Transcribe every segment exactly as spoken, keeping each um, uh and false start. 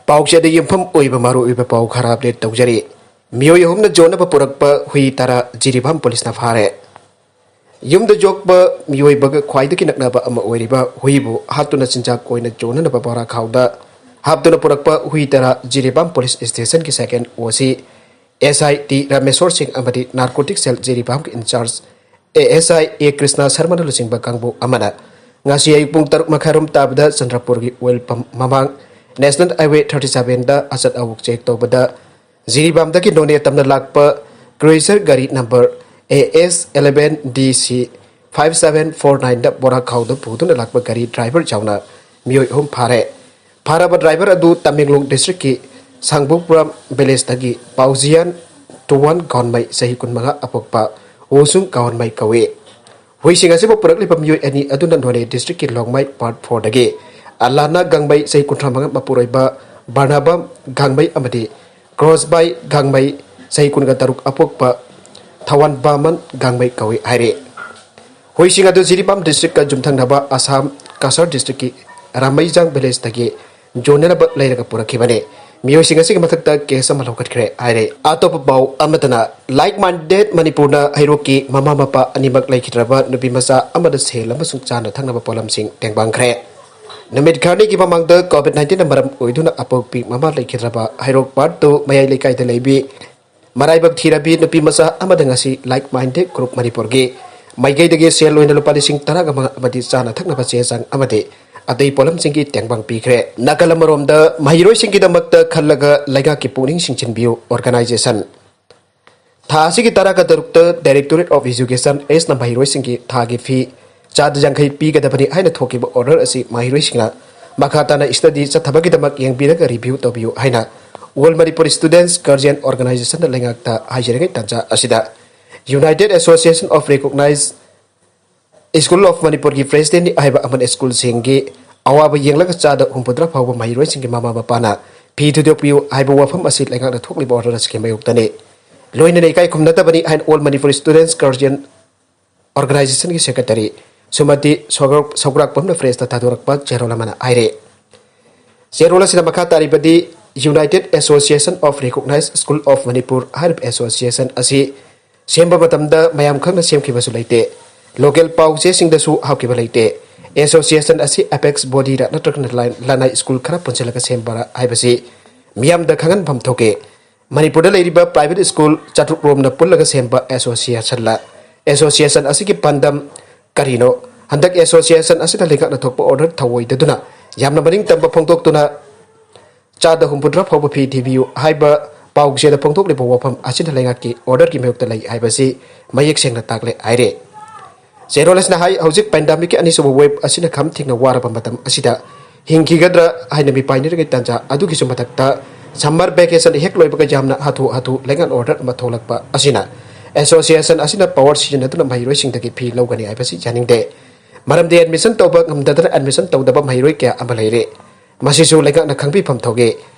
ꯄꯥꯎꯆꯦꯗ ꯌꯨꯝꯐꯝ ꯑꯣꯏꯕ ꯃꯔꯨꯑꯣꯏꯕ ꯄꯥꯎ ꯈꯔ ꯑꯞꯗꯦꯠ ꯇꯧꯖꯔꯤ꯫ ꯃꯤꯑꯣꯏ ꯑꯍꯨꯝꯅ ꯌꯣꯟꯅꯕ ꯄꯨꯔꯛꯄ ꯍꯨꯏ ꯇꯔꯥ ꯖꯤꯔꯤꯕꯥꯝ ꯄꯨꯂꯤꯁꯅ ꯐꯥꯔꯦ꯫ ꯌꯨꯝꯗ ꯌꯣꯛꯄ ꯃꯤꯑꯣꯏꯕꯒ ꯈ꯭ꯋꯥꯏꯗꯒꯤ ꯅꯛꯅꯕ ꯑꯃ ꯑꯣꯏꯔꯤꯕ ꯍꯨꯏꯕꯨ ꯍꯥꯠꯇꯨꯅ ꯆꯤꯟꯖꯥꯛ ꯑꯣꯏꯅ ꯌꯣꯟꯅꯅꯕ ꯕꯣꯔꯥ ꯈꯥꯎꯗ ꯍꯥꯞꯇꯨꯅ ꯄꯨꯔꯛꯄ ꯍꯨꯏ ꯇꯔꯥ ꯖꯤꯔꯤꯕꯥꯝ ꯄꯨꯂꯤꯁ ꯁ꯭ꯇꯦꯁꯟꯒꯤ ꯁꯦꯀꯦꯟ ꯑꯣ ꯁꯤ ꯑꯦꯁ ꯑꯥꯏ ꯇꯤ ꯔꯥꯃꯦꯁꯣꯔ ꯁꯤꯡ ꯑꯃꯗꯤ ꯅꯥꯔꯀꯣꯇꯤꯛ ꯁꯦꯜ ꯖꯤꯔꯤꯕꯥꯝꯒꯤ in-charge A S I A Krishna ꯁꯔꯃꯅ ꯂꯨꯆꯤꯡꯕ ꯀꯥꯡꯕꯨ ꯑꯃꯅ ꯉꯁꯤ ꯑꯌꯨꯛ ꯄꯨꯡ ꯇꯔꯨꯛ ꯃꯈꯥꯏꯔꯣꯝ ꯇꯥꯕꯗ ꯆꯟꯗ꯭ꯔꯄꯨꯔꯒꯤ ꯑꯣꯏꯜ ꯄꯝ ꯃꯃꯥꯡ ꯅꯦꯁꯅꯦꯜ ꯍꯥꯏꯋꯦ ꯊꯥꯔꯇꯤ ꯁꯚꯦꯟꯗ ꯑꯆꯠ ꯑꯋꯣꯛ ꯆꯦꯛ ꯇꯧꯕꯗ ꯖꯤꯔꯤꯕꯥꯝꯗꯒꯤ ꯅꯣꯅꯦ ꯇꯝꯅ ꯂꯥꯛꯄ ꯀ꯭ꯔꯨꯏꯖꯔ ꯒꯥꯔꯤ ꯅꯝꯕꯔ ꯑꯦ ꯑꯦꯁ ꯑꯦꯂꯦꯚꯦꯟ ꯗꯤ ꯁꯤ ꯐꯥꯏꯚ ꯁꯚꯦꯟ ꯐꯣꯔ ꯅꯥꯏꯟꯗ ꯕꯣꯔꯥ ꯈꯥꯎꯗ ꯄꯨꯗꯨꯅ ꯂꯥꯛꯄ ꯒꯥꯔꯤ ꯗ꯭ꯔꯥꯏꯚꯔ ꯌꯥꯎꯅ ꯃꯤꯑꯣꯏ ꯑꯍꯨꯝ ꯐꯥꯔꯦ꯫ ꯐꯥꯔꯕ ꯗ꯭ꯔꯥꯏꯚꯔ ꯑꯗꯨ ꯇꯃꯦꯡꯂꯣꯡ ꯗꯤꯁꯇ꯭ꯔꯤꯛꯀꯤ ꯁꯥꯡꯕꯨꯄꯨꯔꯝ ꯚꯤꯂꯦꯖꯇꯒꯤ ꯄꯥꯎꯖꯤꯌꯥꯟ ꯇꯨꯋꯥꯟ ꯒꯥꯎꯟꯃꯩ, ꯆꯍꯤ ꯀꯨꯟꯃꯉꯥ, ꯑꯄꯣꯛꯄ ꯋꯣꯁꯨꯡ ꯒꯥꯎꯟꯃꯩ ꯀꯧꯏ꯫ ꯍꯨꯏꯁꯤꯡ ꯑꯁꯤꯕꯨ ꯄꯨꯔꯛꯂꯤꯕ ꯃꯤꯑꯣꯏ ꯑꯅꯤ ꯑꯗꯨꯅ ꯅꯣꯅꯦ ꯗꯤꯁꯇ꯭ꯔꯤꯛꯀꯤ ꯂꯣꯡꯃꯩ ꯄꯥꯔꯠ ꯐꯣꯔꯗꯒꯤ ꯑꯂꯥꯅꯥ ꯒꯥꯡꯃꯩ, ꯆꯍꯤ ꯀꯨꯟꯊ꯭ꯔꯥ ꯃꯉꯥ, ꯃꯄꯨꯔꯣꯏꯕ ꯕꯔꯅꯥꯕꯝ ꯒꯥꯡꯃꯩ ꯑꯃꯗꯤ ꯀ꯭ꯔꯣꯁꯕꯥꯏ ꯒꯥꯡꯃꯩ, ꯆꯍꯤ ꯀꯨꯟꯒ ꯇꯔꯨꯛ, ꯑꯄꯣꯛꯄ ꯊꯋꯥꯟ ꯕꯥꯃꯟ ꯒꯥꯡꯃꯩ ꯀꯧꯏ ꯍꯥꯏꯔꯤ꯫ ꯍꯨꯏꯁꯤꯡ ꯑꯗꯨ ꯖꯤꯔꯤꯕꯥꯝ ꯗꯤꯁꯇ꯭ꯔꯤꯛꯀ ꯌꯨꯝꯊꯪꯅꯕ ꯑꯁꯥꯝ ꯀꯁꯥꯔ ꯗꯤꯁꯇ꯭ꯔꯤꯛꯀꯤ ꯔꯥꯃꯩꯖꯥꯡ ꯚꯤꯂꯦꯖꯇꯒꯤ ꯌꯣꯟꯅꯅꯕ ꯂꯩꯔꯒ ꯄꯨꯔꯛꯈꯤꯕꯅꯤ꯫ ꯃꯤꯑꯣꯏꯁꯤꯡ ꯑꯁꯤꯒꯤ ꯃꯊꯛꯇ ꯀꯦꯁ ꯑꯃ ꯂꯧꯈꯠꯈ꯭ꯔꯦ ꯍꯥꯏꯔꯦ꯫ ꯑꯇꯣꯞꯄ ꯄꯥꯎ ꯑꯃꯗꯅ, ꯂꯥꯏꯛ ꯃꯥꯏꯟꯗꯦꯗ ꯃꯅꯤꯄꯨꯔꯅ ꯍꯩꯔꯣꯛꯀꯤ ꯃꯃꯥ ꯃꯄꯥ ꯑꯅꯤꯃꯛ ꯂꯩꯈꯤꯗ꯭ꯔꯕ ꯅꯨꯄꯤ ꯃꯆꯥ ꯑꯃꯗ ꯁꯦꯜ ꯑꯃꯁꯨꯡ ꯆꯥꯅ ꯊꯛꯅꯕ ꯄꯣꯠꯂꯝꯁꯤꯡ ꯇꯦꯡꯕꯥꯡꯈ꯭ꯔꯦ꯫ ꯅꯨꯃꯤꯠ ꯈꯔꯅꯤꯒꯤ ꯃꯃꯥꯡꯗ ꯀꯣꯚꯤꯗ ꯅꯥꯏꯟꯇꯤꯟꯅ ꯃꯔꯝ ꯑꯣꯏꯗꯨꯅ ꯑꯄꯣꯛꯄꯤ ꯃꯃꯥ ꯂꯩꯈꯤꯗ꯭ꯔꯕ ꯍꯩꯔꯣꯛ ꯄꯥꯔꯠ ꯇꯨ ꯃꯌꯥꯏ ꯂꯩꯀꯥꯏꯗ ꯂꯩꯕꯤ ꯃꯔꯥꯏꯕꯛ ꯊꯤꯔꯕꯤ ꯅꯨꯄꯤ ꯃꯆꯥ ꯑꯃꯗ ꯉꯁꯤ ꯂꯥꯏꯛ ꯃꯥꯏꯟꯗꯦꯗ ꯒ꯭ꯔꯨꯞ ꯃꯅꯤꯄꯨꯔꯒꯤ ꯃꯥꯏꯀꯩꯗꯒꯤ ꯁꯦꯜ ꯑꯣꯏꯅ ꯂꯨꯄꯥ ꯂꯤꯁꯤꯡ ꯇꯔꯥꯒ ꯃꯉꯥ ꯑꯃꯗꯤ ꯆꯥꯅ ꯊꯛꯅꯕ ꯆꯦ ꯆꯥꯡ ꯑꯃꯗꯤ ꯑꯇꯩ ꯄꯣꯠꯂꯝꯁꯤꯡꯒꯤ ꯇꯦꯡꯕꯥꯡ ꯄꯤꯈ꯭ꯔꯦ꯫ ꯅꯥꯀꯜ ꯑꯃꯔꯣꯝꯗ, ꯃꯍꯩꯔꯣꯏꯁꯤꯡꯒꯤꯗꯃꯛꯇ ꯈꯜꯂꯒ ꯂꯩꯉꯥꯛꯀꯤ ꯄꯨꯛꯅꯤꯡ ꯆꯤꯡꯁꯤꯟꯕꯤꯌꯨ ꯑꯣꯔꯒꯅꯥꯏꯖꯦꯁꯟ꯫ ꯊꯥ ꯑꯁꯤꯒꯤ ꯇꯔꯥꯒ ꯇꯔꯨꯛꯇ Directorate of Education, ꯑꯦꯁꯅ ꯃꯍꯩꯔꯣꯏꯁꯤꯡꯒꯤ ꯊꯥꯒꯤ ꯐꯤ ꯆꯥꯗ ꯌꯥꯡꯈꯩ ꯄꯤꯒꯗꯕꯅꯤ ꯍꯥꯏꯅ ꯊꯣꯛꯈꯤꯕ ꯑꯣꯔꯗꯔ ꯑꯁꯤ ꯃꯍꯩꯔꯣꯏꯁꯤꯡꯅ ꯃꯈꯥ ꯇꯥꯅ ꯁ꯭ꯇꯗꯤ ꯆꯠꯊꯕꯒꯤꯗꯃꯛ ꯌꯦꯡꯕꯤꯔꯒ ꯔꯤꯚ꯭ꯌꯨ ꯇꯧꯕꯤꯌꯨ ꯍꯥꯏꯅ All Manipur Students Guardian Organizationꯅ ꯂꯩꯉꯥꯛꯇ ꯍꯥꯏꯖꯔꯤꯉꯩ ꯇꯥꯟꯖꯥ ꯑꯁꯤꯗ United Association of Recognized School of Manipurꯒꯤ ꯄ꯭ꯔꯦꯁꯤꯗꯦꯟꯠꯅꯤ ꯍꯥꯏꯕ ꯑꯃꯅ ꯁ꯭ꯀꯨꯜꯁꯤꯡꯒꯤ ꯑꯋꯥꯕ ꯌꯦꯡꯂꯒ ꯆꯥꯗ ꯍꯨꯝꯐꯨꯇꯔꯥ ꯐꯥꯎꯕ ꯃꯍꯩꯔꯣꯏꯁꯤꯡꯒꯤ ꯃꯃꯥ ꯃꯄꯥꯅ ꯐꯤ ꯊꯤꯗꯣꯛꯄꯤꯌꯨ ꯍꯥꯏꯕ ꯋꯥꯐꯝ ꯑꯁꯤ ꯂꯩꯉꯥꯛꯅ ꯊꯣꯛꯂꯤꯕ ꯑꯣꯔꯗꯔ ꯑꯁꯤꯒꯤ ꯃꯥꯌꯣꯛꯇꯅꯤ꯫ ꯂꯣꯏꯅꯅ ꯏꯀꯥꯏ ꯈꯨꯝꯅꯗꯕꯅꯤ ꯍꯥꯏꯅ All Manipur Students Guardian Organizationꯒꯤ ꯁꯦꯀ꯭ꯔꯦꯇꯔꯤ ꯁꯨꯃꯇꯤ ꯁꯧꯒ꯭ꯔꯥꯛ-, ꯁꯧꯒ꯭ꯔꯥꯛꯄꯝꯅ ꯄ꯭ꯔꯦꯁꯇ ꯊꯥꯗꯣꯔꯛꯄ ꯆꯦꯔꯣꯜ ꯑꯃꯅ ꯍꯥꯏꯔꯦ꯫ ꯆꯦꯔꯣꯜ ꯑꯁꯤꯗ ꯃꯈꯥ ꯇꯥꯔꯤꯕꯗꯤ United Association of Recognized School of Manipur ꯍꯥꯏꯔꯤꯕ association ꯑꯁꯤ ꯁꯦꯝꯕ ꯃꯇꯝꯗ ꯃꯌꯥꯝ ꯈꯪꯅ ꯁꯦꯝꯈꯤꯕꯁꯨ ꯂꯩꯇꯦ꯫ Local ꯄꯥꯎ ꯆꯦꯁꯤꯡꯗꯁꯨ ꯍꯥꯞꯈꯤꯕ ꯂꯩꯇꯦ꯫ Association ꯑꯁꯤ apex bodyꯔ ꯅꯠꯇ꯭ꯔꯒꯅ ꯂꯅꯥꯏ ꯁ꯭ꯀꯨꯜ ꯈꯔ ꯄꯨꯟꯁꯤꯜꯂꯒ ꯁꯦꯝꯕꯔ ꯍꯥꯏꯕꯁꯤ ꯃꯤꯌꯥꯝꯗ ꯈꯪꯍꯟꯐꯝ ꯊꯣꯛꯏ꯫ ꯃꯅꯤꯄꯨꯔꯗ ꯂꯩꯔꯤꯕ private ꯁ꯭ꯀꯨꯜ ꯆꯥꯇ꯭ꯔꯨꯛ ꯔꯣꯝꯅ ꯄꯨꯜꯂꯒ ꯁꯦꯝꯕ associationꯂ? Association ꯑꯁꯤꯒꯤ ꯄꯥꯟꯗꯝ ꯀꯔꯤꯅꯣ? ꯍꯟꯗꯛ association ꯑꯁꯤꯗ ꯂꯩꯉꯥꯛꯅ ꯊꯣꯛꯄ order ꯊꯧꯑꯣꯏꯗꯗꯨꯅ ꯌꯥꯝꯅ ꯃꯅꯤꯡ ꯇꯝꯕ ꯐꯣꯡꯗꯣꯛꯇꯨꯅ ꯆꯥꯗ ꯍꯨꯝꯐꯨꯇꯔꯥ ꯐꯥꯎꯕ ꯐꯤ ꯊꯤꯕꯤꯌꯨ ꯍꯥꯏꯕ ꯄꯥꯎꯆꯦꯗ ꯐꯣꯡꯗꯣꯛꯂꯤꯕ ꯋꯥꯐꯝ ꯑꯁꯤꯅ ꯂꯩꯉꯥꯛꯀꯤ orderꯒꯤ ꯃꯥꯌꯣꯛꯇ ꯂꯩ ꯍꯥꯏꯕꯁꯤ ꯃꯌꯦꯛ ꯁꯦꯡꯅ ꯇꯥꯛꯂꯦ ꯍꯥꯏꯔꯦ꯫ ꯆꯦꯔꯣꯜ ꯑꯁꯤꯅ ꯍꯥꯏ, ꯍꯧꯖꯤꯛ pandemicꯀꯤ ꯑꯅꯤꯁꯨꯕ wave ꯑꯁꯤꯅ ꯈꯝ ꯊꯦꯡꯅ ꯋꯥꯔꯕ ꯃꯇꯝ ꯑꯁꯤꯗ ꯍꯤꯡꯈꯤꯒꯗ꯭ꯔꯥ ꯍꯥꯏꯅ ꯃꯤꯄꯥꯏꯅꯔꯤꯉꯩ ꯇꯥꯟꯖꯥ ꯑꯗꯨꯒꯤꯁꯨ ꯃꯊꯛꯇ summer vacation ꯍꯦꯛ ꯂꯣꯏꯕꯒ ꯌꯥꯝꯅ ꯍꯥꯊꯨ ꯍꯥꯊꯨ ꯂꯩꯉꯥꯛ order ꯑꯃ ꯊꯣꯛꯂꯛꯄ ꯑꯁꯤꯅ association ꯑꯁꯤꯅ power ꯁꯤꯖꯤꯟꯅꯗꯨꯅ ꯃꯍꯩꯔꯣꯏꯁꯤꯡꯗꯒꯤ ꯐꯤ ꯂꯧꯒꯅꯤ ꯍꯥꯏꯕꯁꯤ ꯌꯥꯅꯤꯡꯗꯦ꯫ ꯃꯔꯝꯗꯤ admission ꯇꯧꯕ ꯉꯝꯗꯗꯅ admission ꯇꯧꯗꯕ ꯃꯍꯩꯔꯣꯏ ꯀꯌꯥ ꯑꯃ ꯂꯩꯔꯦ꯫ ꯃꯁꯤꯁꯨ ꯂꯩꯉꯥꯛꯅ ꯈꯪꯕꯤꯐꯝ ꯊꯣꯛꯏ꯫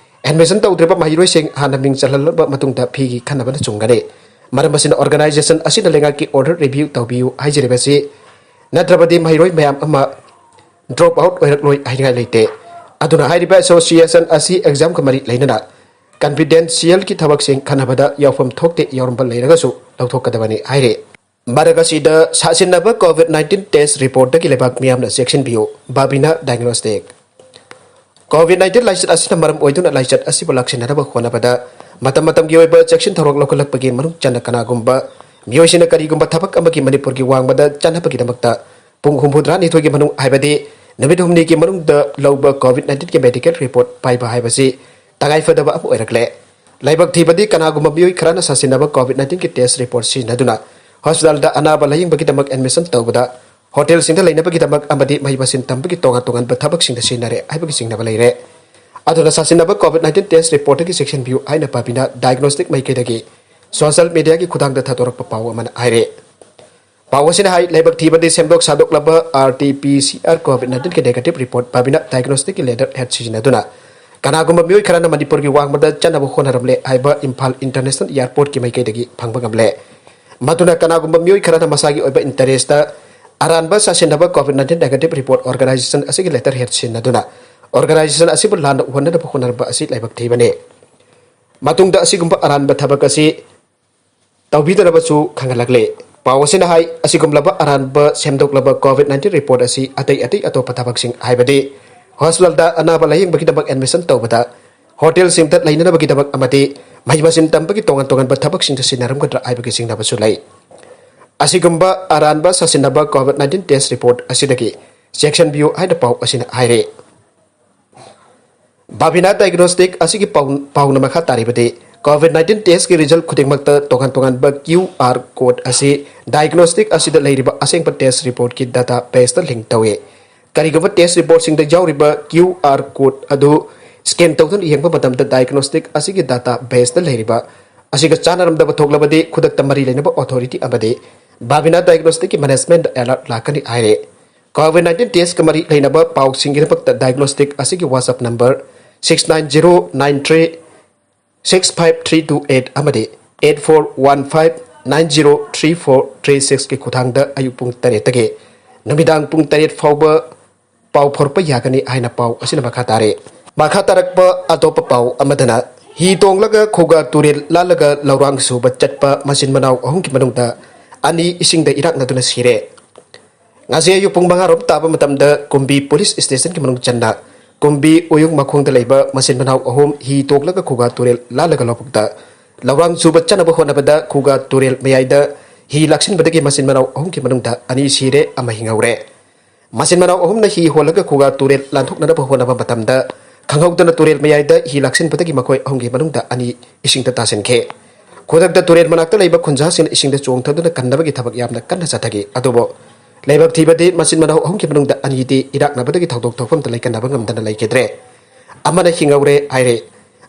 Admission ꯇꯧꯗ꯭ꯔꯤꯕ ꯃꯍꯩꯔꯣꯏꯁꯤꯡ ꯍꯥꯟꯅ ꯃꯤꯡ ꯆꯜꯍꯜꯂꯕ ꯃꯇꯨꯡꯗ ꯐꯤꯒꯤ ꯈꯟꯅꯕꯅ ꯆꯨꯝꯒꯅꯤ꯫ ꯃꯔꯝ ꯑꯁꯤꯅ organisation ꯑꯁꯤꯅ ꯂꯩꯉꯥꯛꯀꯤ order review ꯇꯧꯕꯤꯌꯨ ꯍꯥꯏꯖꯔꯤꯕꯁꯤ ꯅꯠꯇ꯭ꯔꯕꯗꯤ ꯃꯍꯩꯔꯣꯏ ꯃꯌꯥꯝ ꯑꯃ drop out ꯑꯣꯏꯔꯛꯂꯣꯏ ꯍꯥꯏꯅꯤꯡꯉꯥꯏ ꯂꯩꯇꯦ꯫ ꯑꯗꯨꯅ ꯍꯥꯏꯔꯤꯕ association ꯑꯁꯤ examꯒ ꯃꯔꯤ ꯂꯩꯅꯅ confidentialꯒꯤ ꯊꯕꯛꯁꯤꯡ ꯈꯟꯅꯕꯗ ꯌꯥꯎꯐꯝ ꯊꯣꯛꯇꯦ, ꯌꯥꯎꯔꯝꯕ ꯂꯩꯔꯒꯁꯨ ꯂꯧꯊꯣꯛꯀꯗꯕꯅꯤ ꯍꯥꯏꯔꯤ꯫ ꯃꯔꯛ ꯑꯁꯤꯗ ꯁꯥꯁꯤꯟꯅꯕ COVID nineteen test reportꯇꯒꯤ ꯂꯩꯕꯥꯛ ꯃꯤꯌꯥꯝꯅ ꯆꯦꯛꯁꯤꯟꯕꯤꯌꯨ, ꯕꯥꯕꯤꯅꯥ diagnostic꯫ COVID nineteen ꯂꯥꯏꯆꯠ ꯑꯁꯤꯅ ꯃꯔꯝ ꯑꯣꯏꯗꯨꯅ ꯂꯥꯏꯆꯠ ꯑꯁꯤꯕꯨ ꯂꯥꯛꯁꯤꯟꯅꯅꯕ ꯍꯣꯠꯅꯕꯗ ꯃꯇꯝ ꯃꯇꯝꯒꯤ ꯑꯣꯏꯕ ꯆꯦꯛꯁꯤꯟ ꯊꯧꯔꯥꯡ ꯂꯧꯈꯠꯂꯛꯄꯒꯤ ꯃꯅꯨꯡ ꯆꯟꯅ ꯀꯅꯥꯒꯨꯝꯕ ꯃꯤꯑꯣꯏꯁꯤꯡꯅ ꯀꯔꯤꯒꯨꯝꯕ ꯊꯕꯛ ꯑꯃꯒꯤ ꯃꯅꯤꯄꯨꯔꯒꯤ ꯋꯥꯡꯃꯗ ꯆꯠꯅꯕꯒꯤꯗꯃꯛꯇ ꯄꯨꯡ ꯍꯨꯝꯐꯨꯇꯔꯥꯅꯤꯊꯣꯏꯒꯤ ꯃꯅꯨꯡ, ꯍꯥꯏꯕꯗꯤ ꯅꯨꯃꯤꯠ ꯍꯨꯝꯅꯤꯒꯤ ꯃꯅꯨꯡꯗ ꯂꯧꯕ COVID nineteenꯒꯤ medical report ꯄꯥꯏꯕ ꯍꯥꯏꯕꯁꯤ ꯇꯉꯥꯏꯐꯗꯕ ꯑꯃ ꯑꯣꯏꯔꯛꯂꯦ꯫ ꯂꯥꯏꯕꯛ ꯊꯤꯕꯗꯤ ꯀꯅꯥꯒꯨꯝꯕ ꯃꯤꯑꯣꯏ ꯈꯔꯅ ꯁꯥꯁꯤꯟꯅꯕ COVID nineteenꯒꯤ test report ꯁꯤꯖꯤꯟꯅꯗꯨꯅ hospitalꯗ ꯑꯅꯥꯕ ꯂꯥꯌꯦꯡꯕꯒꯤꯗꯃꯛ admission ꯇꯧꯕꯗ, hotelꯁꯤꯡꯗ ꯂꯩꯅꯕꯒꯤꯗꯃꯛ ꯑꯃꯗꯤ ꯃꯍꯩ ꯃꯁꯤꯡ ꯇꯝꯕꯒꯤ ꯇꯣꯉꯥꯟ ꯇꯣꯉꯥꯟꯕ ꯊꯕꯛꯁꯤꯡꯗ ꯁꯤꯖꯤꯟꯅꯔꯦ ꯍꯥꯏꯕꯒꯤ ꯆꯤꯡꯅꯕ ꯂꯩꯔꯦ꯫ ꯑꯗꯨꯅ ꯁꯥꯁꯤꯟꯅꯕ COVID nineteen test reportꯇꯒꯤ ꯆꯦꯛꯁꯤꯟꯕꯤꯌꯨ ꯍꯥꯏꯅ ꯄꯥꯕꯤꯅ diagnostic ꯃꯥꯏꯀꯩꯗꯒꯤ social mediaꯒꯤ ꯈꯨꯠꯊꯥꯡꯗ ꯊꯥꯗꯣꯔꯛꯄ ꯄꯥꯎ ꯑꯃꯅ ꯍꯥꯏꯔꯦ꯫ ꯄꯥꯎ ꯑꯁꯤꯅ ꯍꯥꯏ, ꯂꯥꯏꯕꯛ ꯊꯤꯕꯗꯤ ꯁꯦꯝꯗꯣꯛ ꯁꯥꯗꯣꯛꯂꯕ RT-PCR COVID nineteenꯒꯤ negative report ꯄꯥꯕꯤꯅ diagnosticꯀꯤ leather head ꯁꯤꯖꯤꯟꯅꯗꯨꯅ ꯀꯅꯥꯒꯨꯝꯕ ꯃꯤꯑꯣꯏ ꯈꯔꯅ ꯃꯅꯤꯄꯨꯔꯒꯤ ꯋꯥꯡꯃꯗ ꯆꯠꯅꯕ ꯍꯣꯠꯅꯔꯝꯂꯦ ꯍꯥꯏꯕ ꯏꯝꯐꯥꯜ International Airportꯀꯤ ꯃꯥꯏꯀꯩꯗꯒꯤ ꯐꯪꯕ ꯉꯝꯂꯦ꯫ ꯃꯗꯨꯅ ꯀꯅꯥꯒꯨꯝꯕ ꯃꯤꯑꯣꯏ ꯈꯔꯅ ꯃꯁꯥꯒꯤ ꯑꯣꯏꯕ interestꯇ ꯑꯔꯥꯟꯕ ꯁꯥꯁꯤꯟꯅꯕ COVID nineteen negative report organisation ꯑꯁꯤꯒꯤ letter head ꯁꯤꯖꯤꯟꯅꯗꯨꯅ ꯑꯣꯔꯒꯅꯥꯏꯖꯦꯁꯟ ꯑꯁꯤꯕꯨ ꯂꯥꯟꯅ ꯎꯍꯟꯅꯅꯕ ꯍꯣꯠꯅꯔꯝꯕ ꯑꯁꯤ ꯂꯥꯏꯕꯛ ꯊꯤꯕꯅꯤ꯫ ꯃꯇꯨꯡꯗ ꯑꯁꯤꯒꯨꯝꯕ ꯑꯔꯥꯟꯕ ꯊꯕꯛ ꯑꯁꯤ ꯇꯧꯕꯤꯗꯅꯕꯁꯨ ꯈꯪꯍꯜꯂꯛꯂꯦ꯫ ꯄꯥꯎ ꯑꯁꯤꯅ ꯍꯥꯏ, ꯑꯁꯤꯒꯨꯝꯂꯕ ꯑꯔꯥꯟꯕ ꯁꯦꯝꯗꯣꯛꯂꯕ COVID nineteen report ꯑꯁꯤ ꯑꯇꯩ ꯑꯇꯩ ꯑꯇꯣꯞꯄ ꯊꯕꯛꯁꯤꯡ, ꯍꯥꯏꯕꯗꯤ ꯍꯣꯁꯄꯤꯇꯥꯜꯗ ꯑꯅꯥꯕ ꯂꯥꯌꯦꯡꯕꯒꯤꯗꯃꯛ admission ꯇꯧꯕꯗ, ꯍꯣꯇꯦꯜꯁꯤꯡꯗ ꯂꯩꯅꯅꯕꯒꯤꯗꯃꯛ ꯑꯃꯗꯤ ꯃꯍꯩ ꯃꯁꯤꯡ ꯇꯝꯕꯒꯤ ꯇꯣꯉꯥꯟ ꯇꯣꯉꯥꯟꯕ ꯊꯕꯛꯁꯤꯡꯗ ꯁꯤꯖꯤꯟꯅꯔꯝꯒꯗ꯭ꯔꯥ ꯍꯥꯏꯕꯒꯤ ꯆꯤꯡꯅꯕꯁꯨ ꯂꯩ꯫ ꯑꯁꯤꯒꯨꯝꯕ ꯑꯔꯥꯟꯕ ꯁꯥꯁꯤꯟꯅꯕ COVID nineteen test report ꯑꯁꯤꯗꯒꯤ ꯆꯦꯛꯁꯤꯟꯕꯤꯌꯨ ꯍꯥꯏꯅ ꯄꯥꯎ ꯑꯁꯤꯅ ꯍꯥꯏꯔꯤ꯫ ꯕꯥꯕꯤꯅꯥ ꯗꯥꯏꯒꯅꯣꯁꯇꯤꯛ ꯑꯁꯤꯒꯤ ꯄꯥꯎ-, ꯄꯥꯎꯅ ꯃꯈꯥ ꯇꯥꯔꯤꯕꯗꯤ, COVID nineteen test ꯀꯤ result ꯈꯨꯗꯤꯡꯃꯛꯇ ꯇꯣꯉꯥꯟ ꯇꯣꯉꯥꯟꯕ QR code ꯑꯁꯤ diagnostic ꯑꯁꯤꯗ ꯂꯩꯔꯤꯕ ꯑꯁꯦꯡꯕ test report ꯀꯤ data base ꯇ link ꯇꯧꯏ꯫ ꯀꯔꯤꯒꯨꯝꯕ test report ꯁꯤꯡꯗ ꯌꯥꯎꯔꯤꯕ QR code ꯑꯗꯨ scan ꯇꯧꯗꯨꯅ ꯌꯦꯡꯕ ꯃꯇꯝꯗ diagnostic ꯑꯁꯤꯒꯤ data base ꯇ ꯂꯩꯔꯤꯕ ꯑꯁꯤꯒ ꯆꯥꯟꯅꯔꯝꯗꯕ ꯊꯣꯛꯂꯕꯗꯤ ꯈꯨꯗꯛꯇ ꯃꯔꯤ ꯂꯩꯅꯕ authority ꯑꯃꯗꯤ ꯕꯥꯕꯤꯅꯥ ꯗꯥꯏꯒꯅꯣꯁꯇꯤꯛꯀꯤ management alert ꯂꯥꯛꯀꯅꯤ ꯍꯥꯏꯔꯦ꯫ COVID nineteen test ꯀ ꯃꯔꯤ ꯂꯩꯅꯕ ꯄꯥꯎꯁꯤꯡꯒꯤꯗꯃꯛꯇ diagnostic ꯑꯁꯤꯒꯤ WhatsApp number six nine zero nine three six five three two eight ꯑꯃꯗꯤ eight four one five nine zero three four three six ꯀꯤ ꯈꯨꯠꯊꯥꯡꯗ ꯑꯌꯨꯛ ꯄꯨꯡ ꯇꯔꯦꯠꯇꯒꯤ ꯅꯨꯃꯤꯗꯥꯡ ꯄꯨꯡ ꯇꯔꯦꯠ ꯐꯥꯎꯕ ꯄꯥꯎ ꯐꯥꯎꯔꯛꯄ ꯌꯥꯒꯅꯤ ꯍꯥꯏꯅ ꯄꯥꯎ ꯑꯁꯤꯅ ꯃꯈꯥ ꯇꯥꯔꯦ꯫ ꯃꯈꯥ ꯇꯥꯔꯛꯄ ꯑꯇꯣꯞꯄ ꯄꯥꯎ ꯑꯃꯗꯅ, ꯍꯤ ꯇꯣꯡꯂꯒ ꯈꯨꯒꯥ ꯇꯨꯔꯦꯜ ꯂꯥꯜꯂꯒ ꯂꯧꯔꯥꯡ ꯁꯨꯕ ꯆꯠꯄ ꯃꯆꯤꯟ ꯃꯅꯥꯎ ꯑꯍꯨꯝꯒꯤ ꯃꯅꯨꯡꯗ ꯑꯅꯤ ꯏꯁꯤꯡꯗ ꯏꯔꯥꯛꯅꯗꯨꯅ ꯁꯤꯔꯦ꯫ ꯉꯁꯤ ꯑꯌꯨꯛ ꯄꯨꯡ ꯃꯉꯥ ꯔꯣꯝ ꯇꯥꯕ ꯃꯇꯝꯗ ꯀꯨꯝꯕꯤ ꯄꯨꯂꯤꯁ ꯁ꯭ꯇꯦꯁꯟꯒꯤ ꯃꯅꯨꯡ ꯆꯟꯅ ꯀꯨꯝꯕꯤ ꯎꯌꯨꯡ ꯃꯈꯣꯡꯗ ꯂꯩꯕ ꯃꯆꯤꯟ ꯃꯅꯥꯎ ꯑꯍꯨꯝ ꯍꯤ ꯇꯣꯡꯂꯒ ꯈꯨꯒꯥ ꯇꯨꯔꯦꯜ ꯂꯥꯜꯂꯒ ꯂꯧꯕꯨꯛꯇ ꯂꯧꯔꯥꯡ ꯁꯨꯕ ꯆꯠꯅꯕ ꯍꯣꯠꯅꯕꯗ ꯈꯨꯒꯥ ꯇꯨꯔꯦꯜ ꯃꯌꯥꯏꯗ ꯍꯤ ꯂꯥꯛꯁꯤꯟꯕꯗꯒꯤ ꯃꯆꯤꯟ ꯃꯅꯥꯎ ꯑꯍꯨꯝꯒꯤ ꯃꯅꯨꯡꯗ ꯑꯅꯤ ꯁꯤꯔꯦ, ꯑꯃ ꯍꯤꯡꯍꯧꯔꯦ꯫ ꯃꯆꯤꯟ ꯃꯅꯥꯎ ꯑꯍꯨꯝꯅ ꯍꯤ ꯍꯣꯜꯂꯒ ꯈꯨꯒꯥ ꯇꯨꯔꯦꯜ ꯂꯥꯟꯊꯣꯛꯅꯅꯕ ꯍꯣꯠꯅꯕ ꯃꯇꯝꯗ ꯈꯪꯍꯧꯗꯅ ꯇꯨꯔꯦꯜ ꯃꯌꯥꯏꯗ ꯍꯤ ꯂꯥꯛꯁꯤꯟꯕꯗꯒꯤ ꯃꯈꯣꯏ ꯑꯍꯨꯝꯒꯤ ꯃꯅꯨꯡꯗ ꯑꯅꯤ ꯏꯁꯤꯡꯗ ꯇꯥꯁꯤꯟꯈꯤ꯫ ꯈꯨꯗꯛꯇ ꯇꯨꯔꯦꯜ ꯃꯅꯥꯛꯇ ꯂꯩꯕ ꯈꯨꯟꯖꯥꯁꯤꯡꯅ ꯏꯁꯤꯡꯗ ꯆꯣꯡꯊꯗꯨꯅ ꯀꯟꯅꯕꯒꯤ ꯊꯕꯛ ꯌꯥꯝꯅ ꯀꯟꯅ ꯆꯠꯊꯈꯤ꯫ ꯑꯗꯨꯕꯨ ꯂꯥꯏꯕꯛ ꯊꯤꯕꯗꯤ ꯃꯆꯤꯟ ꯃꯅꯥꯎ ꯑꯍꯨꯝꯒꯤ ꯃꯅꯨꯡꯗ ꯑꯅꯤꯗꯤ ꯏꯔꯥꯛꯅꯕꯗꯒꯤ ꯊꯧꯗꯣꯛ ꯊꯣꯛꯐꯝꯗ ꯂꯩꯀꯟꯅꯕ ꯉꯝꯗꯅ ꯂꯩꯈꯤꯗ꯭ꯔꯦ꯫ ꯑꯃꯅ ꯍꯤꯡꯍꯧꯔꯦ ꯍꯥꯏꯔꯦ꯫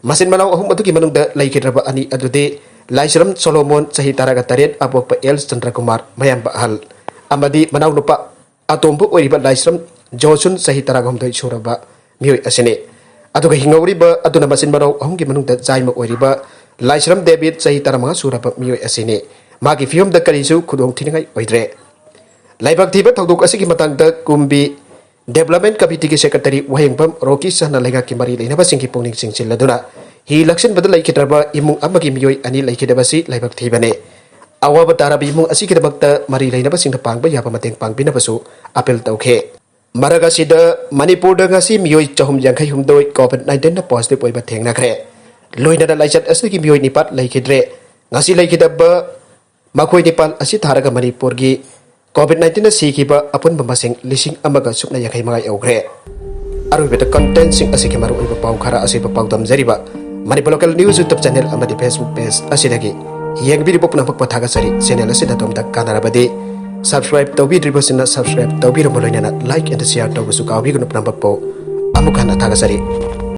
ꯃꯆꯤꯟ ꯃꯅꯥꯎ ꯑꯍꯨꯝ ꯑꯗꯨꯒꯤ ꯃꯅꯨꯡꯗ ꯂꯩꯈꯤꯗ꯭ꯔꯕ ꯑꯅꯤ ꯑꯗꯨꯗꯤ ꯂꯥꯏꯁ꯭ꯔꯝ ꯁꯣꯂꯣꯃꯣꯟ, ꯆꯍꯤ ꯇꯔꯥꯒ ꯇꯔꯦꯠ, ꯑꯄꯣꯛꯄ ꯑꯦꯜ ꯆꯟꯗ꯭ꯔꯀꯨꯃꯥꯔ, ꯃꯌꯥꯝꯕ ꯑꯍꯜ, ꯑꯃꯗꯤ ꯃꯅꯥꯎꯅꯨꯄꯥ ꯑꯇꯣꯝꯕ ꯑꯣꯏꯔꯤꯕ ꯂꯥꯏꯁ꯭ꯔꯝ ꯖꯣꯟꯁꯟ, ꯆꯍꯤ ꯇꯔꯥꯒ ꯍꯨꯝꯗꯣꯏ ꯁꯨꯔꯕ ꯃꯤꯑꯣꯏ ꯑꯁꯤꯅꯤ꯫ ꯑꯗꯨꯒ ꯍꯤꯡꯍꯧꯔꯤꯕ ꯑꯗꯨꯅ ꯃꯆꯤꯟ ꯃꯅꯥꯎ ꯑꯍꯨꯝꯒꯤ ꯃꯅꯨꯡꯗ ꯌꯥꯏꯃ ꯑꯣꯏꯔꯤꯕ ꯂꯥꯏꯁ꯭ꯔꯝ ꯗꯦꯕꯤꯠ, ꯆꯍꯤ ꯇꯔꯥꯃꯉꯥ ꯁꯨꯔꯕ ꯃꯤꯑꯣꯏ ꯑꯁꯤꯅꯤ꯫ ꯃꯥꯒꯤ ꯐꯤꯕꯝꯗ ꯀꯔꯤꯁꯨ ꯈꯨꯗꯣꯡ ꯊꯤꯅꯤꯡꯉꯥꯏ ꯑꯣꯏꯗ꯭ꯔꯦ꯫ ꯂꯥꯏꯕꯛ ꯊꯤꯕ ꯊꯧꯗꯣꯛ ꯑꯁꯤꯒꯤ ꯃꯇꯥꯡꯗ ꯀꯨꯝꯕꯤ Development Committeeꯒꯤ Secretary ꯋꯥꯍꯦꯡꯕꯝ ꯔꯣꯀꯤ ꯁꯍꯥꯅ ꯂꯩꯉꯥꯛꯀꯤ ꯃꯔꯤ ꯂꯩꯅꯕꯁꯤꯡꯒꯤ ꯄꯨꯛꯅꯤꯡ ꯆꯤꯡꯁꯤꯜꯂꯗꯨꯅ ꯍꯤ ꯂꯥꯛꯁꯤꯟꯕꯗ ꯂꯩꯈꯤꯗ꯭ꯔꯕ ꯏꯃꯨꯡ ꯑꯃꯒꯤ ꯃꯤꯑꯣꯏ ꯑꯅꯤ ꯂꯩꯈꯤꯗꯕꯁꯤ ꯂꯥꯏꯕꯛ ꯊꯤꯕꯅꯤ꯫ ꯑꯋꯥꯕ ꯇꯥꯔꯕ ꯏꯃꯨꯡ ꯑꯁꯤꯒꯤꯗꯃꯛꯇ ꯃꯔꯤ ꯂꯩꯅꯕꯁꯤꯡꯅ ꯄꯥꯡꯕ ꯌꯥꯕ ꯃꯇꯦꯡ ꯄꯥꯡꯕꯤꯅꯕꯁꯨ appeal ꯇꯧꯈꯤ꯫ ꯃꯔꯛ ꯑꯁꯤꯗ, ꯃꯅꯤꯄꯨꯔꯗ ꯉꯁꯤ ꯃꯤꯑꯣꯏ ꯆꯍꯨꯝ ꯌꯥꯡꯈꯩ ꯍꯨꯝꯗꯣꯏ COVID nineteenꯅ positive ꯑꯣꯏꯕ ꯊꯦꯡꯅꯈ꯭ꯔꯦ꯫ ꯂꯣꯏꯅꯅ ꯂꯥꯏꯆꯠ ꯑꯁꯤꯒꯤ ꯃꯤꯑꯣꯏ ꯅꯤꯄꯥꯟ ꯂꯩꯈꯤꯗ꯭ꯔꯦ꯫ ꯉꯁꯤ ꯂꯩꯈꯤꯗꯕ ꯃꯈꯣꯏ ꯅꯤꯄꯥꯟ ꯑꯁꯤ ꯊꯥꯔꯒ ꯃꯅꯤꯄꯨꯔꯒꯤ COVID nineteenꯅ ꯁꯤꯈꯤꯕ ꯑꯄꯨꯟꯕ ꯃꯁꯤꯡ ꯂꯤꯁꯤꯡ ꯑꯃꯒ ꯁꯨꯞꯅ ꯌꯥꯡꯈꯩ ꯃꯉꯥ ꯌꯧꯈ꯭ꯔꯦ꯫ ꯑꯔꯣꯏꯕꯗ contentꯁꯤꯡ ꯑꯁꯤꯒꯤ ꯃꯔꯨꯑꯣꯏꯕ ꯄꯥꯎ ꯈꯔ ꯑꯁꯤꯕꯨ ꯄꯥꯎꯗꯝꯖꯔꯤꯕ Manipur Local News YouTube channel ꯑꯃꯗꯤ Facebook page ꯑꯁꯤꯗꯒꯤ ꯌꯦꯡꯕꯤꯔꯤꯕ ꯄꯨꯝꯅꯃꯛꯄꯨ ꯊꯥꯒꯠꯆꯔꯤ꯫ Channel ꯑꯁꯤꯗ ꯑꯗꯣꯝꯗ ꯀꯥꯟꯅꯔꯕꯗꯤ subscribe ꯇꯧꯕꯤꯗ꯭ꯔꯤꯕꯁꯤꯡꯅ subscribe ꯇꯧꯕꯤꯔꯝꯕ ꯂꯣꯏꯅꯅ like and share ꯇꯧꯕꯁꯨ ꯀꯥꯎꯕꯤꯒꯅꯨ꯫ ꯄꯨꯝꯅꯃꯛꯄꯨ ꯑꯃꯨꯛ ꯍꯟꯅ ꯊꯥꯒꯠꯆꯔꯤ꯫